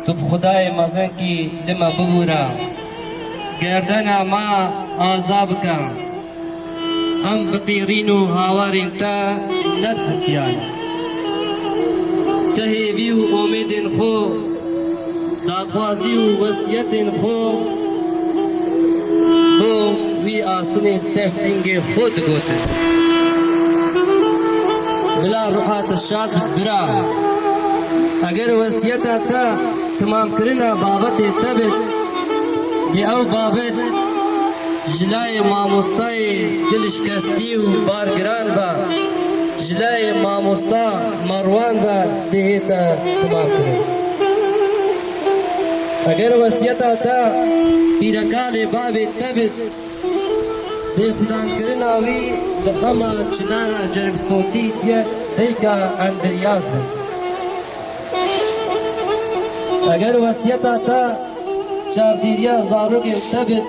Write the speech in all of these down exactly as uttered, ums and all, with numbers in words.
Tu bi Xwedayê mezin kî li me bibûre. Gerdena me aza bike. Em bi qîrîn û hawarên te nedihisiyan. Te hêvî û omêdên xwe, daxwazî û wesiyetên xwe bo wî asinê li ser sîngê xwe digotin. Bila ruha te şad bit bira. Eger wesiyeta te timamkirina babetê te bit, dê ew babet ji layê mamostayê dilşikestî û bargiran be, ji layê mamosta Merwan be, dê hête timamkirin. Eger wesiyeta te pîrekalê babê te bit, dê xudankirina wî li xema çinara cergsotî diye dayika Endiryas be. Eger wesiyeta te çavdêriya zarokên te bit,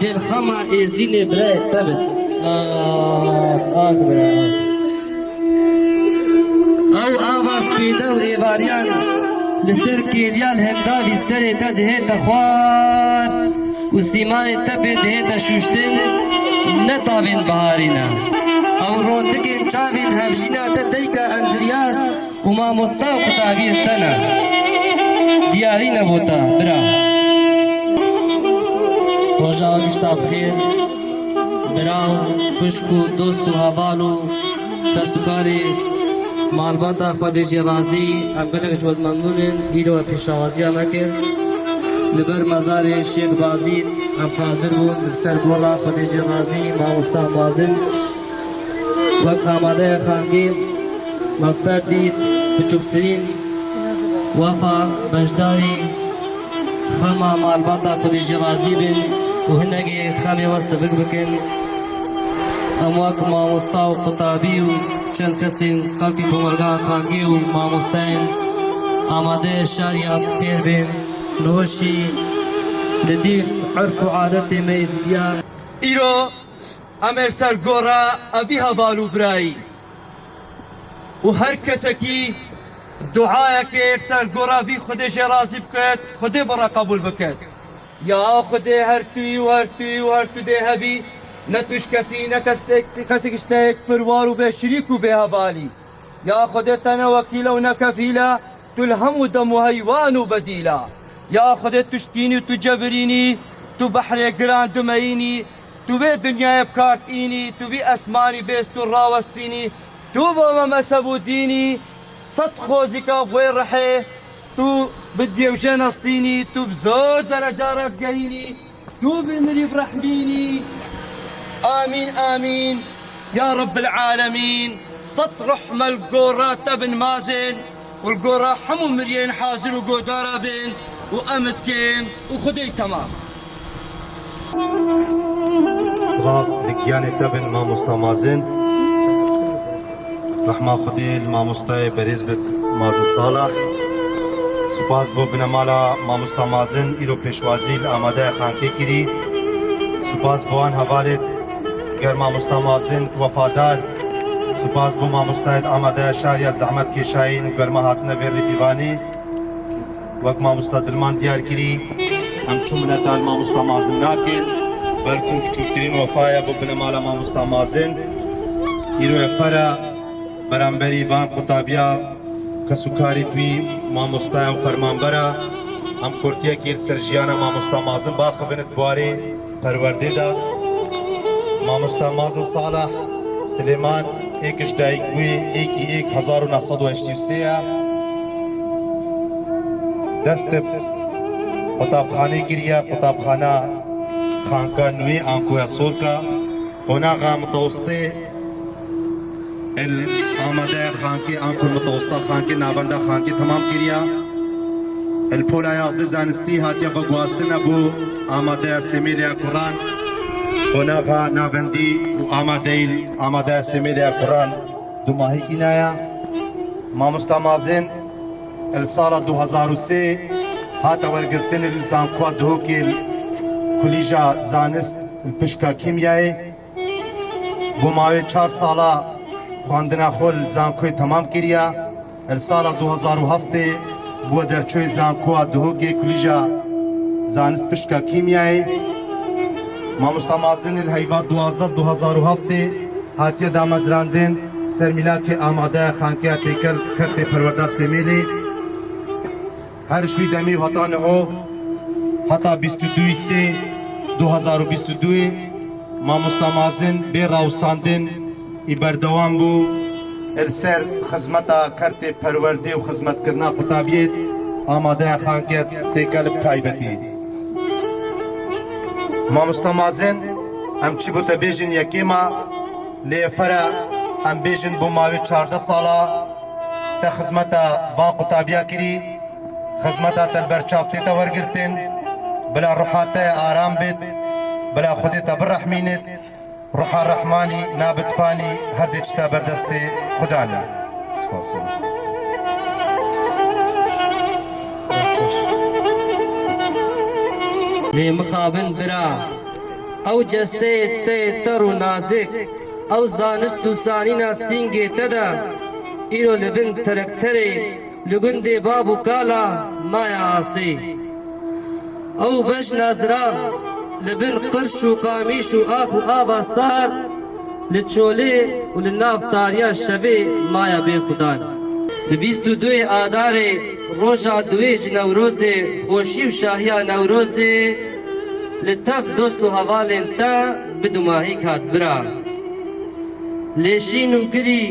dê li xema Êzdînê birayê te bit. Ax, ax, bira, ax. Ew ava spêde û êvariyan li ser kêliya li hindavî serê te dihête xwar û sîmanê te pê dihête şûştin, ne tavên biharî ne. Ew rondikên çavên hevjîna te dayika Endiryas û mamosta û qutabiyên te ne. Diyarî ne bo te, bira. Roja we gişta bi xêr, bira û xwişk û dost û heval û kes û karê malbata Xwedê jê razî, em gelek ji we memnûn in, îro we pêşawaziya me kir. Li ber mezarê Şêx Bazîd em hazir bûn, li ser gora Xwedê jê razî, mamosta Mazin. Wek amadeya xangê, me bi te dît, biçûktirîn wefa beşdarî xema malbata Xwedê jê razî bin û hinekê xemê we sivik bikin. Em wek mamosta û qutabî û çend kesên xelkê komelgeha xangê û mamosteyên amade şariya xêr bên, nihoşî li dîf erf û adetê me yê ziviya. Îro Em ê li ser gora evî heval û birayî û her kesekî duayekê li ser gora vî Xwedê jê razî biket, Xwedê bi re qebûl biket. Ya Xwedê her tu yî û her tu yî û her tu dê hebî, ne tu ji kesî, ne kesek, kesek ji te yek firwar û bê şirîk û bê hevalî. Ya Xwedê te ne wekîl e û ne kefîl e, tu li hemû dem û heywan û bedîl e. Ya Xwedê tu şitînî û tu cebirînî, tu behrê giran dimeyînî, tu vê dinyayê bi kar tînî, tu vî esmanî bêst û rawestînî, tu bo me mezheb û dînî, sed xozîka wê rihê, tu bi diyewje nestînî, tu bi zor dereca re digehînî, tu bi mirî bi rehmînî. Amîn, amîn. Ya Rebbil Alemîn, sed rehme li gora te bin Mazin û li gora hemû miriyên hazir û godara bin û em dikin û Xwedê temam. Silav li giyanê te bin mamosta Mazin. Rehma Xwedê li mamostayê berêz bit Mazin Salah. Spas bo binemala mamosta Mazin îro pêşwazî li amadeya xankê kirî. Spas bo wan hevalê ger mamosta Mazin wefadar. Spas bo mamostayê amadeya şariya zehmet kêşayîn û ger me hatine vê rêpîvanê. Wek mamosta Dilman diyar kirî, em çi mineta li mamosta Mazin nakin, belkû biçûktirîn wefa ye bo binemala mamosta Mazin. Îro ye fere beramberî van qutabiya kesûkarî wî mamostaya û fermanbera. Em kurtiyekê li ser jiyana mamosta Mazin baxivin di buarê perwerdê de. Mamosta Mazin Salah Silêman êk ji dayikbûyê êkî êk hezar û neh sed û heştê û sê ye. Dest bi qutabxanê kiriye, qutabxana Xanka Nûyê anku ya Sorka. Qonaxa mitewestê il amadeya Xankê anku mitewesta Xankê navenda Xankê temam kiriye. Il pola yazdeh zanistî hatiye veguhastine bo amadeya Sêmêleya Kuran. Qonaxa navendî û amadeyî amadeya Sêmêleya Kuran dumahî kînaya. Mamosta Mazin il sala du hezar û sê hate wergirtin il zankoya Duhokê il Kulîja Zanist il pişka Kîmyayê. Bo mawê çar sala xwendina xwe li zankoyê temam kiriya. Li sala du hezar û heftê Bû derçoyê zankoya Duhokê Kulîja Zanist Pişka Kîmyayê. Mamosta Mazin li heyva duwazdeh du hezar û heftê hatiye damezrandin ser mîlakê amadeya xankeya têkel kertê perwerda Sêmêlê. Her ji wî demî heta niho, heta bîst û duyê sê du hezar û bîst û duyê, Mamosta Mazin bê rawistandin î berdewam bû li ser xizmeta kertê perwerdê û xizmetkirina qutabiyê amadeya xanke têkel bi taybetî. Mamosta Mazin, em çi bo te bêjin yekê ma, lê fere em bêjin bo mavê çardeh sala te xizmeta van qutabiya kirî, xizmeta te li ber çav tête wergirtin, bila ruha te aram bit, bila Xwedê te birehmînit, ruha Rehmanî nabit fanî her dê çi te ber destê Xudanî. Spas. Lê mixabin bira, ew cesteyê te yê ter û nazik, ew zanist û zanîna sîngê te de, îro li bin terekterê, li gundê bab û kala maye asê. Ew bejna zirav li bin qirş û qamîş û ax û ava sar, li çolê û li nav tariya şevê maya bêxudan. Li bîst û duyê Adarê, roja duwê ji Newrozê, xweşî û şahiya Newrozê li tev dost û hevalên te bi dumahîk hat bira. Lê şîn û girî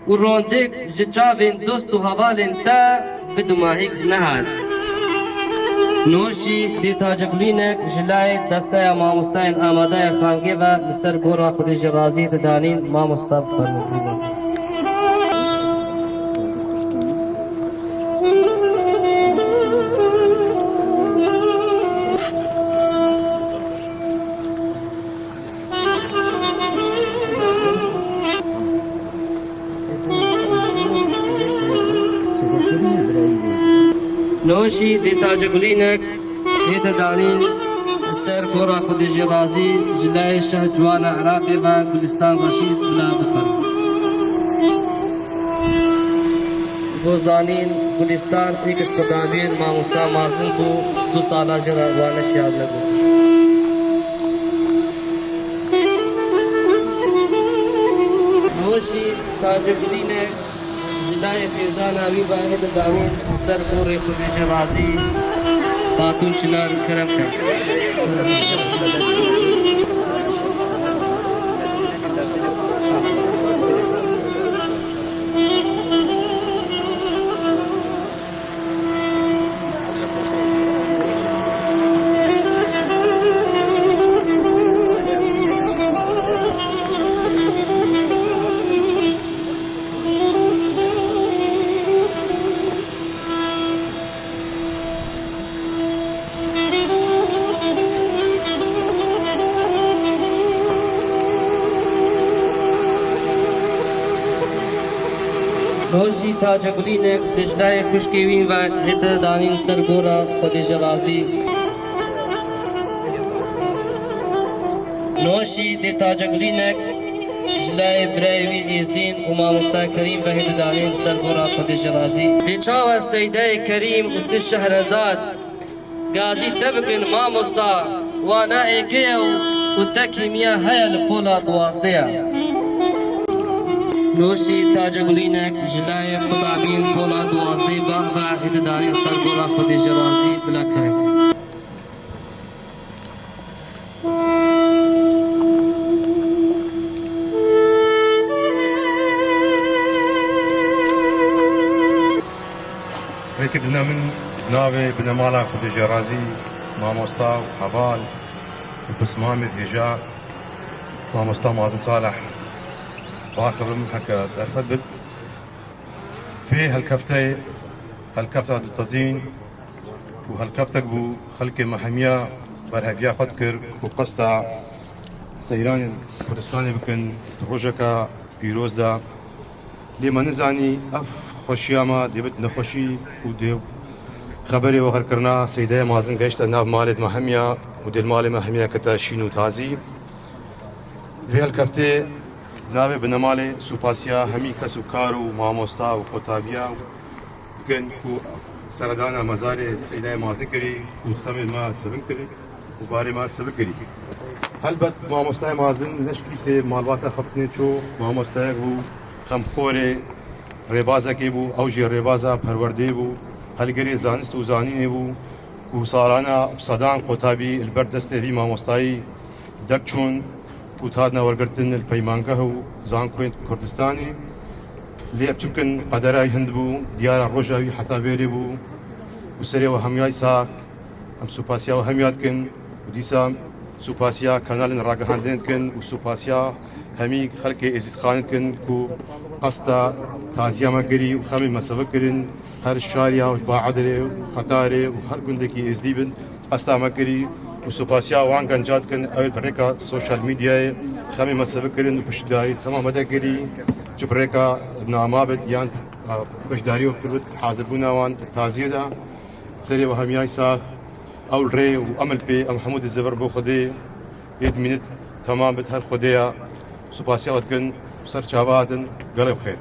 û rondik ji çavên dost û hevalên te bi dumahîk nehat. Noşî dê tacegulînek ji layê desteya mamostayên amadeya xangê ve li ser gora Xwedê jê razî didanîn, mamosta bifermî. Niho jî dê tacegulînek hête danîn li ser gora Xwedê jê razî ji layê Şeh Ciwana Iraqê ve Gulistan Reşîd bila bixin. Bo zanîn, Gulistan êk ji qutabiyên mamosta Mazin bû, du sala jê re wane şiyaz nebû. Niho jî tacegulînek ji layê xêzana wî ve hête danîn li ser gorê Xwedê jê razî, Xatûn Çinar, kerem ke. Niho jî tacegulînek Diclayê xwişkê wî ve hête danîn ser gora Xwedê jê razî. Niho jî dê tacegulînek ji layê birayê wî Êzdîn û mamosta Kerîm ve hête danîn ser gora Xwedê jê razî. Dê çawa Seydayê Kerîm û Sê Şehrezad gazî te bikin mamosta, wana êkê ye û te kîmiya heye li pola duwazdeh ye. Niho jî tacegulînek ji layê qutabîn pola duwazdeh bax ve hête danîn ser gora Xwedê jê razî bila kerem. Rêkê dina min navê binemala Xwedê jê razî, mamosta û heval û pismamê hêja, mamosta Mazin Salih. Baxibim heke derfet bit. Vê helkefteyê, helkefta diltezîn ku helkeftek bû, xelkê me hemiya berheviya xwe dikir ku qesta seyranên Kurdistanê bikin di rojeka pîroz de. Lê me nizanî ev xweşiya me dê bit nexweşî û dê xeberê wexerkirina Seydayê Mazin gehişte nav malê me hemiya û dê li malê me hemiya kete şîn û tazî. Vê helkeftê navê binemalê supasiya hemî kes û kar û mamosta û qotabiya û Kin ku seredana mezarê Seydayê Mazin kirî û xemê me sivin kirî û barê me sivin kirî. Helbet mamostayê Mazin neşkî sê malbata xebtinê ço, mamostayek bû, xemxorê rêbazekê bû, ew jî rêbaza perwerdeyê bû, helgirê zanist û zanînê bû ku salana bi sedan qotabî li ber destê vî mamostayî derçûn ku hatine wergirtin li peymangeh û zankoyên Kurdistanê. Lê ev çimkin qedera wî hind bû, diyara roja wî heta vêrê bû û serê we hemûya sax. Em supasiya we hemûya dikin û dîsa supasiya kanalên ragihandinê dikin û supasiya hemî xelkê Êzîdxanê dikin ku qesta taziya me kirî û xemê me sivik kirin. Her şariya û ji Baedirê û Xetarê û her gundekî Êzdî bin, qesta me kirî û supasiya wan genca dikin, ew ê bi rêka sosyal medyayê xemê me sivik kirin û piştdarî xema me de kirî, çi bi rêka nama bit yan, a, beşdarî we kiribit, hazirbûna wan di taziyê de. Serê we hemîya sax, ew rê û em li pê, em hemû dizivir bo Xwedê, yê dimînit temam bit, her Xwedê ya. Supasiya we dikin, ser çava hatin, gelek bi xêr.